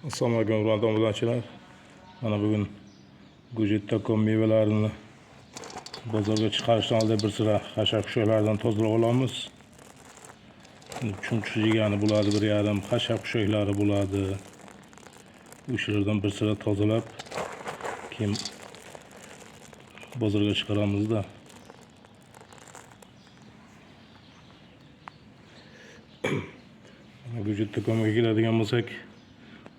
Assalomu alaykum, hurmatli obunachilar. Mana bugun Go'jetdakom mevalarini bozorga chiqarishdan oldin bir sira xashak-xushoqlardan tozalab olamiz. Chumchuq yegani bo'ladi, bir yarim xashak-xushoqlari bo'ladi. O'shalardan bir sira tozalab, keyin bozorga chiqaramizda. Go'jetdakomga keladigan bo'lsak,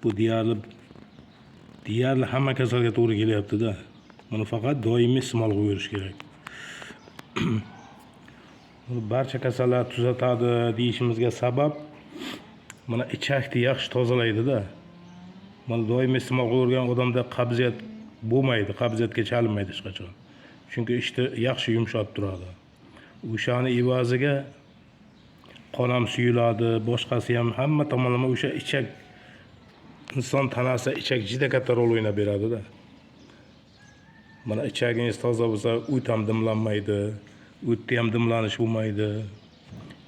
bu deyarli hamma kasalga to'g'ri kelyapti-da. Buni faqat doimiy iste'mol qilib yurish kerak. Buni barcha kasallar tuzatadi deyishimizga sabab mana ichakni yaxshi tozalaydi-da. Buni doimiy iste'mol qilib yurgan odamda qabziyat bo'lmaydi, qabziyatga chalinmaydi hech qachon. Chunki ichni yaxshi yumshatib turadi. O'shani evaziga qon ham suyuladi, boshqasi ham hamma tomonlama o'sha ichak inson tanasida ichak juda katta rol o'ynab beradi-da. Mana ichagingiz toza bo'lsa, o't ham dimlanmaydi, o'tda ham dimlanish bo'lmaydi,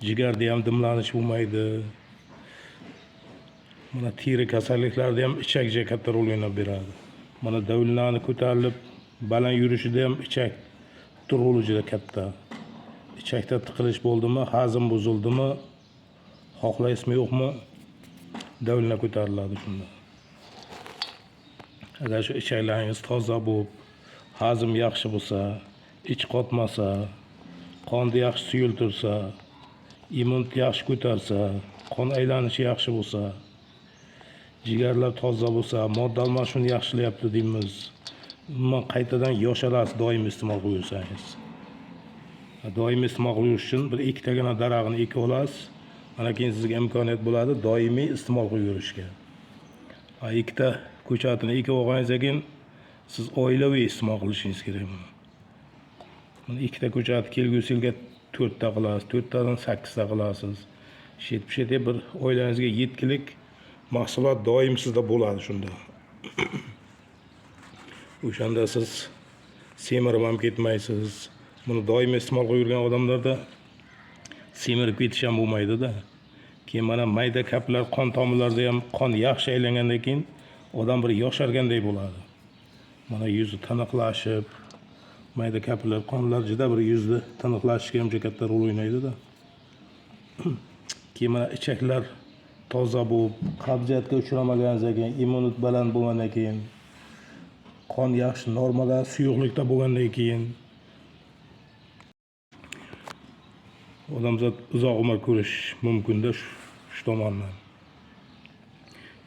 jigarda ham dimlanish bo'lmaydi. Mana teri kasalliklarida ham ichak juda katta rol o'ynab beradi. Mana davlani ko'tarilib baland yurishida ham ichak roli juda katta. Ichakda tiqilish bo'ldimi, hazm buzildimi, xohlaysizmi yo'qmi, davlana ko'tariladi shunda. Agar shu ichaklaringiz toza bo'lib, hazm yaxshi bo'lsa, ich qotmasa, qonni yaxshi suyultirsa, immunitet yaxshi ko'tarsa, qon aylanishi yaxshi bo'lsa, jigarlar toza bo'lsa, modda almashuvini yaxshilayapti deymiz. Umuman qaytadan yosharasiz doim iste'mol qilib yursangiz. Doimiy iste'mol qilib yurish uchun bir ikkitagina darag'ini ekib olasiz. Ana keyin sizga imkoniyat bo'ladi doimiy iste'mol qilib yurishga. Ikkita ko'chatini ekib olganingizdan keyin siz oilaviy iste'mol qilishingiz kerak buni. Buni ikkita ko'chat kelgusi yilga 4 ta qilasiz, 4 tadan 8 ta qilasiz. Shet bir oilangizga yetkilik mahsulot doim sizda bo'ladi shunda. O'shanda siz semirib ham ketmaysiz. Buni doimiy iste'mol qilib yurgan odamlarda semirib ketish ham bo'lmaydi-da. Keyin mana mayda kaplar qon tomirlarida ham qon yaxshi aylangandan keyin odam bir yosharganday bo'ladi. Mana yuzi tiniqlashib, mayda kaplar qonlar juda bir yuzni tiniqlashishga ham juda katta rol o'ynaydi-da. Keyin mana ichaklar toza bo'lib, qabziyatga uchramagandan keyin, immunitet baland bo'lgandan keyin, qon yaxshi normada suyuqlikda bo'lgandan keyin odamzod uzoq umr ko'rish mumkinda shu tomondan.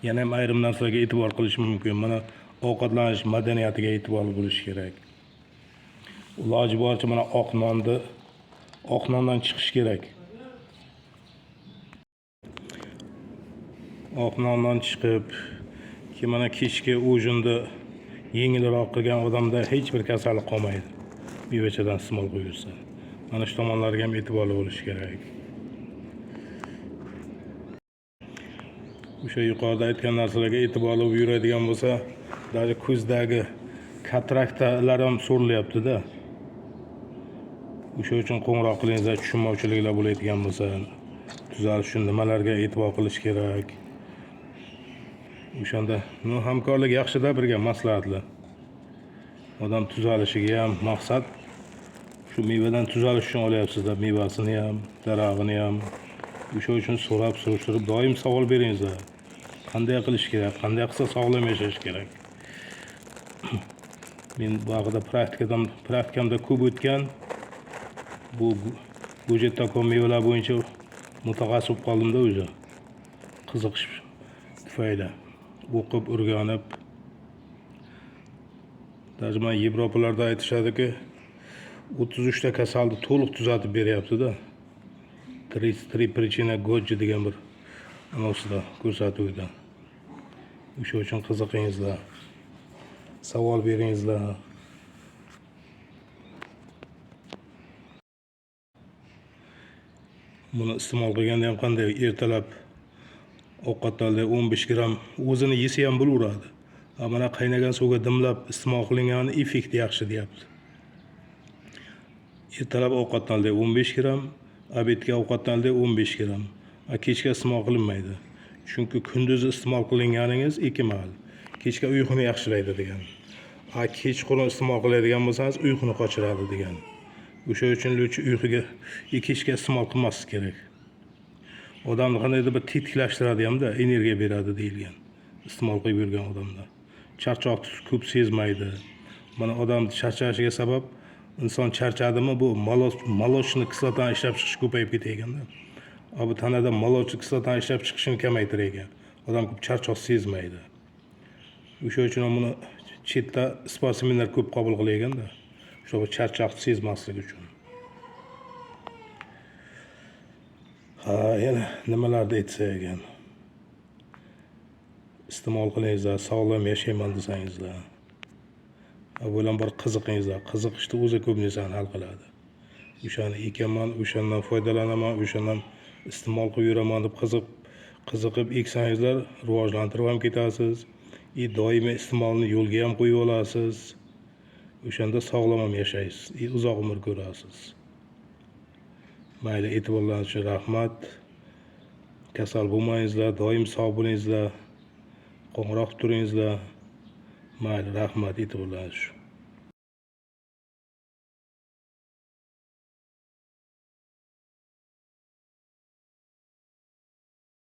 Yana ham ayrim narsalarga e'tibor qilish mumkin. Mana ovqatlanish madaniyatiga e'tiborli bo'lish kerak. Iloji boricha mana oq nondan chiqish kerak. Oq nondan chiqib, keyin mana kechki ujinni yengilroq qilgan odamda hech bir kasallik qolmaydi. Mevachadan iste'mol qilib yursa. Mana shu tomonlarga ham e'tiborli bo'lish kerak. O'sha yuqorida aytgan narsalarga e'tiborli bo'lib yuradigan bo'lsa, даже ko'zdagi kataraktalar ham so'rilyapti-da. O'sha uchun qo'ng'iroq qilingizlar, tushunmovchiliklar bo'ladigan bo'lsa, tuzalish uchun nimalarga e'tibor qilish kerak. O'shanda hamkorlik yaxshida, birga maslahatli. Odam tuzalishiga ham maqsad shu mevadan tuzalish uchun olyapsizlar, mevasini ham, darag'ini ham. O'sha uchun so'rab, surishtirib doim savol beringizlar. Qanday qilish kerak, qanday qilsa sog'lom yashash kerak. Men bu haqida praktikamda ko'p o'tgan bu Go'jetdakom mevalar bo'yicha mutaxassis bo'lib qoldimda o'zi. Qiziqish tufayli o'qib, o'rganib. Даже mana Yevropalarda aytishadiki, 33 ta kasalni to'liq tuzatib beryapti-da. 33 причина Годжи degan bir anonsida ko'rsatuvda. O'sha uchun qiziqingizlar. Savol beringizlar. Buni iste'mol qilganda ham qanday ertalab ovqatdan 15 gram o'zini yesa ham bo'laveradi. Mana qaynagan suvga dimlab iste'mol qilingani effekti yaxshi deyapti. Ertalab ovqatdan 15 gram, obedga ovqatdan 15 gram. Kechga iste'mol qilinmaydi. Chunki kunduzi iste'mol qilinganingiz 2 mahal kechga uyquni yaxshilaydi degan. A kechqurun iste'mol qiladigan bo'lsangiz, uyquni qochiradi degan. O'sha uchun лучше uyquga kechga iste'mol qilmaslik kerak. Odamni qandaydir bir tetiklashtiradi hamda energiya beradi deyilgan. Iste'mol qilib yurgan odamda charchoqni ko'p sezmaydi. Mana odam charchashiga sabab, inson charchadimi, bu молочный kislotani ishlab chiqish ko'payib ketar ekanda. A bu tanada молочный kislotani ishlab chiqishini kamaytirar ekan. Odam ko'p charchoq sezmaydi. O'sha uchun ham buni chetda sportsmenlar ko'p qabul qilar ekanda, o'sha charchoqni sezmaslik uchun. Ha, yana nimalarni aytsa ekan. Iste'mol qilingizlar, sog'lom yashayman desangizlar, avvalambor bir qiziqingizlar. Qiziqishni o'zi ko'p narsani hal qiladi. O'shani ekaman, o'shandan foydalanaman, o'shandan iste'mol qilib yuraman deb qiziqib eksangizlar, rivojlantirib ham ketasiz. И doimiy iste'molni yo'lga ham qo'yib olasiz. O'shanda sog'lom ham yashaysiz, и uzoq umr ko'rasiz. Mayli, e'tiborlaringiz uchun rahmat. Kasal bo'lmangizlar, doim sog' bo'lingizlar. Qo'ng'iroq turingizlar. Mayli, rahmat e'tiborlaringiz uchun.